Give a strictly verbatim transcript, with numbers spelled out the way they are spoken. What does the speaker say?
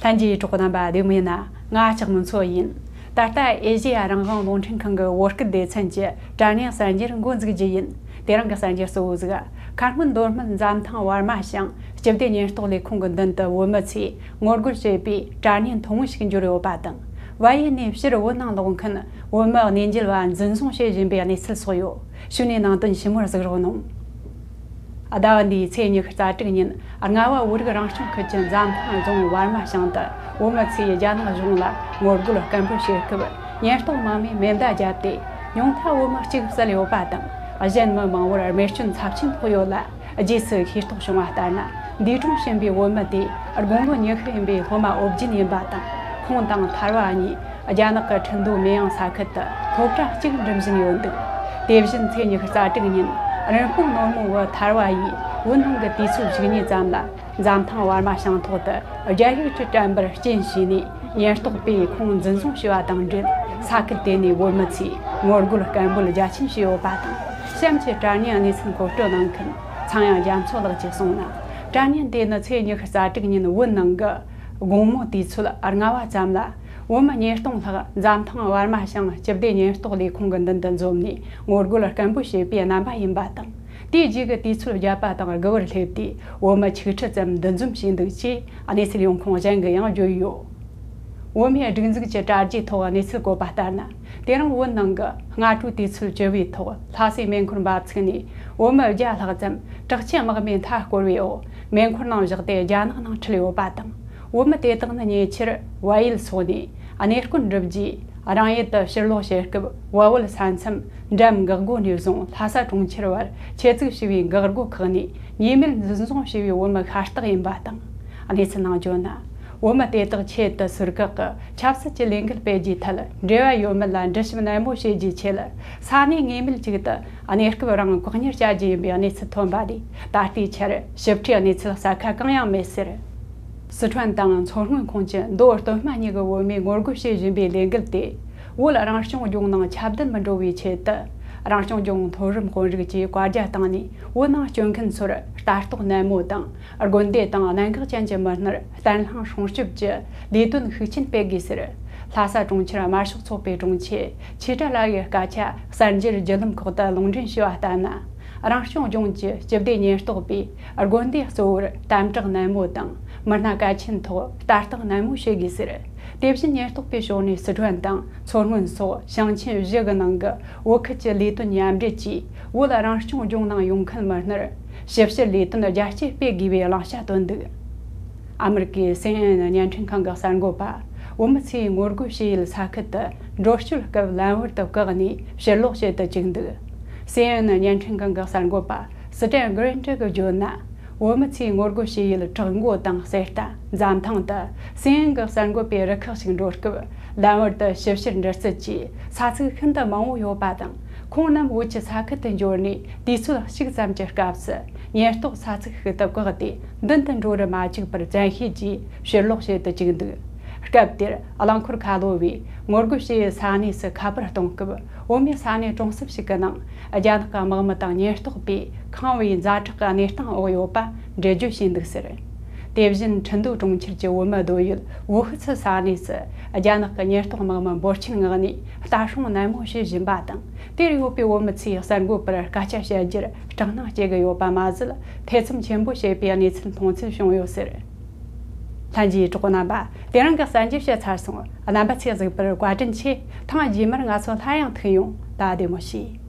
ལྷན་རྒྱས་གྲོགས་རྣམ་པ་བདེ་མོ་ཡིན་ན། ང་ལྕགས་མོ་མཚོ་ཡིན། ད་ལྟ་ཨེ་ཤེ་ཡ་རང་དབང་རླུང་འཕྲིན་ཁང་གི་བོད་སྐད་སྡེ་ཚན་གྱི་དྲ་བརྙན་གསར་འགྱུར་འགོ་འཛུགས་རྒྱུ་ཡིན། དེ་རིང་གི་གསར་འགྱུར་གཙོ་བོ་ཟིག་ཁ་སྔོན་མདོ་སྨད་འཛམ་ཐང་བར་མ་ཞང་སྤྱི་བདེ་ཉེན་རྟོག་ལས་ཁུངས་ཀྱི་མདུན་དུ་བོད་མི་ཚོས་ངོ་རྒོལ་བྱས་པའི་དྲ་བརྙན་ཐུང་ངུ་ཞིག་འབྱོར་ཡོད་པ་དང་། བལ་ཡུལ་ནས་ཕྱིར་བོད་ནང་ལོག་མཁན་བོད་མི་གནས་མཇལ་བ་འཛིན་བཟུང་བྱེད་བཞིན་པའི་གནས་ཚུལ་སོགས་ཡོད། ཞུས་ནས་ནང་དོན་ཞིབ་མོར་གཟིགས་རོགས་གནང་། ཟླ་བ་འདིའི་ཚེས་ཉི་ཤུ་རྩ་དྲུག་ཉིན། རྔ་བ་བོད་རིགས་རང་སྐྱོང་ཁུལ་གྱི་འཛམ་ཐང་རྫོང་བར་མ་ཞང་དུ་བོད་མི་ཚོས་རྒྱ་ནག་གཞུང་ལ་ངོ་རྒོལ་སྐད་འབོད་བྱེད་སྐབས། ཉེན་རྟོག་དམག་མིས་མེ་མདའ་བརྒྱབ་སྟེ། ཉུང་མཐའ་བོད་མི་གཅིག་བསད་ཡོད་པ་དང་། གཞན་མི་མང་བོར་རྨས་སྐྱོན་ཚབས་ཆེན་ཕོག་ཡོད་ལ། རྗེས་སུ་ཤེས་རྟོགས་བྱུང་བ་ལྟར་ན། འདས་གྲོངས་ཕྱིན་པའི་བོད་མི་དེ་དགུང་ལོ་ཉི་ཤུ་ཡིན་པའི་སློབ་མ་ཨོ་རྒྱན་ཡིན་པ་དང་། ཁོང་དང་ཐར་བ་གཉིས། རྒྱ་ནག་གི་ཁྲིན་ཏུའུ་མེ་ཡང་ས་ཁུལ་དུ་སློབ་གྲྭ་གཅིག་འགྲིམ་བཞིན་ཡོད་འདུག། དེ་བཞིན་ཚེས་ཉི་ཤུ་རྩ་དྲུག་ཉིན། རིན་སྤུངས་ནོར་མོ་བུ་ཐར་བ་ཡིས་བོད་ནང་གི་དུས་ཚོད་བཅུ་གཉིས་ཙམ་ལ། འཛམ་ཐང་བར་མ་ཞང་ཐོག་ཏུ་རྒྱ་ཡིག་གི་དྲན་པར་རྐྱེན་བྱས་ནས། ཉེན་རྟོག་པས་ཁོང་འཛིན་བཟུང་བྱས་པ་དང་འབྲེལ། ས་ཁུལ་དེ་ནས་བོད་མི་ཚོས་ངོ་རྒོལ་སྐད་འབོད་རྒྱ་ཆེན་བྱས་ཡོད་པ་དང་། གཤམ་གྱི་དྲ་བརྙན་གནས་ཚུལ་མཁོ་སྤྲོད་གནང་མཁན་ཚངས་དབྱངས་རྒྱ་མཚོ་ལགས་ཀྱིས་གསུངས་ན། དྲ་བརྙན་དེ་ནི་ཚེས་ཉི་ཤུ་རྩ་དྲུག་ཉིན་བོད་ནང་གི་དགོང་མོ་དུས་ཚོད་ལྔ་པ་ཙམ་ལ། བོད་མི་ཉིས་སྟོང་ལྷག་འཛམ་ཐང་བར་མ་ཞང་སྤྱི་བདེ་ཉེན་རྟོག་ལས་ཁུངས་ཀྱི་མདུན་དུ་འཛོམས་ནས་ངོ་རྒོལ་སྐད་འབོད་བྱས་པའི་རྣམ་པ་ཡིན་པ་དང་། དེའི་རྗེས་ཀྱི་དུས་ཚོད་བརྒྱབ་པ་དང་། དགུ་པར་སླེབས་དུས་བོད་མི་ཆིག་ཁྲི་ཙམ་འདུ་འཛོམས་བྱས་འདུག་ཅེས་གནས་ཚུལ་ཡོང་ཁུངས་གཞན་གྱིས་ཡང་བརྗོད་ཡོད། བོད་མིའི་སྒྲིག་འཛུགས་ཀྱི་དྲ་རྒྱའི་ཐོག་གནས་ཚུལ་བཀོད་པ་ལྟར་ན། དེ་རིང་བོད་ནང་གི་སྔ་དྲོའི་དུས་ཚོད་བཅུ་པའི་ཐོག་ལྷ་སའི་མེ་འཁོར་འབབ་ཚུགས་ནས་བོད་མི་བརྒྱ་ལྷག་ཙམ་དྲག་ཆས་དམག་མིས་མཐའ་བསྐོར་བའི་འོག་མེ་འཁོར་ནང་བཞག་སྟེ་རྒྱ་ནག་ནང་ཁྲིད་ཡོད་པ་དང་། བོད་མི་དེ་དག་ནི་ཉེ་ཆར་བལ་ཡུལ་སོགས་ནས་གནས་སྐོར་འགྲུབ་རྗེས། རང་ཡུལ་དུ་ཕྱིར་ལོག་བྱེད་སྐབས། བལ་བོད་ས་མཚམས་འགྲམ་འགག་སྒོ་ནས་བཟུང་ལྷ་ས་གྲོང་ཁྱེར་བར་ཆེད་བཙུགས་བྱས་པའི་འགག་སྒོ་ཁག་ནས་ཉེས་མེད་འཛིན་བཟུང་བྱས་པའི་བོད་མི་ཤ་སྟག་ཡིན་པ་དང་། གནས་ཚུལ་ནང་བརྗོད་ན། བོད་མི་དེ་དག་ཆེད་དུ་ཟུར་བཀག་གི་ཆབ་སྲིད་ཀྱི་ལས་འགུལ་སྤེལ་རྒྱུའི་ཐད། འབྲེལ་བ་ཡོད་མེད་ལ་འདྲི་ཞིབ་ནན་མོ་བྱེད་རྒྱུའི་ཆེད། ས་གནས་ངེས་མེད་ཅིག་ཏུ་གནས་སྐབས་རིང་བཀག་ཉར་བྱ་རྒྱུ་ཡིན་པའི་གནས་ཚུལ་ཐོན་པ་ལས། ད་ལྟའི་ཆར་ཞིབ་ཕྲའི་གནས་ཚུལ་གསལ་ཁ་གང་ཡང་མེད་ཟེར། སི་ཁྲོན་དང་མཚོ་སྔོན་ཁོངས་ཀྱི་མདོ་སྟོད་སྨད་གཉིས་ཀྱི་བོད་མིས་ངོ་རྒོལ་བྱེད་བཞིན་པའི་ལས་འགུལ་དེ། བོད་རང་སྐྱོང་ལྗོངས་ནང་ཁྱབ་གདལ་མི་འགྲོ་བའི་ཆེད་དུ། རང་སྐྱོང་ལྗོངས་མཐོ་རིམ་དཔོན་རིགས་ཀྱིས་བཀའ་རྒྱ་བཏང་ནས། བོད་ནང་སྐྱོད་མཁན་ཚོར་ལྟ་རྟོག་ནན་མོ་དང་། དགོན་སྡེ་དང་གནད་འགག་ཅན་གྱི་མི་སྣར་བརྟན་ལྷིང་སྲུང་སྐྱོབ་ཀྱི་ལས་དོན་ཤུགས་ཆེན་སྤེལ་དགོས་ཟེར། ལྷ་ས་གྲོང་ཁྱེར་དམར་ཤོག་ཚོགས་པའི་དྲུང་ཆེ་ཆོས་གྲགས་ལགས་ཀྱིས་སྐད་ཆ་གསར་འགྱུར་བརྒྱུད་ལམ་ཁག་ཏུ་ལུང་འདྲེན་ཞུས་པ་ལྟར་ན། རང་སྐྱོང་ལྗོངས་ཀྱི་སྤྱི་བདེ་ཉེན་རྟོག་པས་དགོན་སྡེ་གཙོ་བོར་དམ་དྲག་ནན་མོ་དང་། མི་སྣ་གལ་ཆེན་ཐོག་ལྟ་རྟོག་ནན་མོ་བྱེད་དགོས་ཟེར། དེ་བཞིན་ཉེན་རྟོག་པའི་ཕྱོགས་ནས་སི་ཁྲོན་དང་མཚོ་སྔོན་སོགས་ཞིང་ཆེན་བཞི་གི་ནང་གི་བོད་ཁུལ་གྱི་ལས་དོན་མཉམ་འབྲེལ་གྱིས། བོད་རང་སྐྱོང་ལྗོངས་ནང་ཡོང་མཁན་མི་སྣར་ཞིབ་བཤེར་ལས་དོན་རྒྱ་སྐྱེད་སྤེལ་དགོས་པའི་བླང་བྱ་བཏོན་འདུག། ཨ་མེ་རི་ཀའི་སི་ཨེན་ཨེན་བརྙན་འཕྲིན་ཁང་གི་གསར་འགོད་པ། བོད་མི་ཚོས་ངོ་རྒོལ་བྱེད་ཡུལ་ས་ཁུལ་དུ་འགྲོ་སྐྱོད་སྐབས་ལམ་བར་དུ་བཀག་ནས་ཕྱིར་ལོག་བྱེད་དུ་བཅུག་འདུག། སི་ཨེན་ཨེན་བརྙན་འཕྲིན་ཁང་གི་གསར་འགོད་པ་སི་ཏན་གྷི་རིན་ཏི་གིས་བརྗོད་ན། བོད་མི་ཚོས་ངོ་རྒོལ་བྱེད་ཡུལ་བྲག་མགོ་དང་གསེར་རྟ། འཛམ་ཐང་དུ་སི་ཨེན་ཨེན་གི་གསར་འགོད་པའི་རུ་ཁག་ཞིག་འགྲོ་སྐབས། ལམ་བར་དུ་ཞིབ་བཤེར་འདྲི་རྩད་ཀྱིས་ས་ཚིགས་ཤིན་ཏུ་མང་བོ་ཡོད་པ་དང་། ཁོང་རྣམས་བོད་ཀྱི་ས་ཁུལ་དུ་འབྱོར་ནས་དུས་ཚོད་གཅིག་ཙམ་གྱི་སྐབས་སུ། ཉེན་རྟོག་ས་ཚིགས་ཤིག་ཏུ་བཀག་སྟེ། མདུན་དུ་འགྲོ་རུ་མ་བཅུག་པར་བཙན་ཤེད་ཀྱིས་ཕྱིར་ལོག་བྱེད་དུ་བཅུག་འདུག། སྐབས་དེར་རླངས་འཁོར་ཁ་ལོ་བས་ངོ་རྒོལ་བྱེད་ཡུལ་ས་གནས་སུ་ཁ་པར་གཏོང་སྐབས། བོད་མིའི་ས་གནས་གྲོང་གསེབ་ཞིག་གི་ནང་རྒྱ་ནག་གི་དམག་མི་དང་ཉེན་རྟོག་པས་ཁེངས་པའི་ཛ་དྲག་གི་གནས་སྟངས་འོག་ཡོད་པ་འགྲེལ་བརྗོད་བྱས་འདུག་ཟེར། དེ་བཞིན་ཁྲིན་ཏུའུ་གྲོང་ཁྱེར་གྱི་བོད་མིའི་སྡོད་ཡུལ་ཝུ་ཧུ་ཚི་ས་གནས་སུ་རྒྱ་ནག་གི་ཉེན་རྟོག་དམག་མི་འབོར་ཆེན་མངགས་ནས་ལྟ་སྲུང་ནན་མོ་བྱེད་བཞིན་པ་དང་། དེར་ཡོད་པའི་བོད་མི་ཚོས་གསར་འགོད་པར་སྐད་ཆ་བཤད་རྒྱུར་སྐྲག་སྣང་སྐྱེ་གི་ཡོད་པ་མ་ཟད། ཐེ་ཚོམ་ཆེན་པོ་བྱེད་པའི་གནས་ཚུལ་མཐོང་ཚུལ་བྱུང་ཡོད་ཟེར། ལྷན་རྒྱས་གྲོགས་པོ་རྣམ་པ། དེ་རིང་གི་གསར་འགྱུར་བཤད་ཚར་སོང་། རྣམ་པ་ཚོས་གཟིགས་པར་བཀའ་དྲིན་ཆེ། ཐེངས་རྗེས་མར་ང་ཚོ་སླར་ཡང་ཐུག་ཡོང་། ད་བདེ་མོ་བྱོས།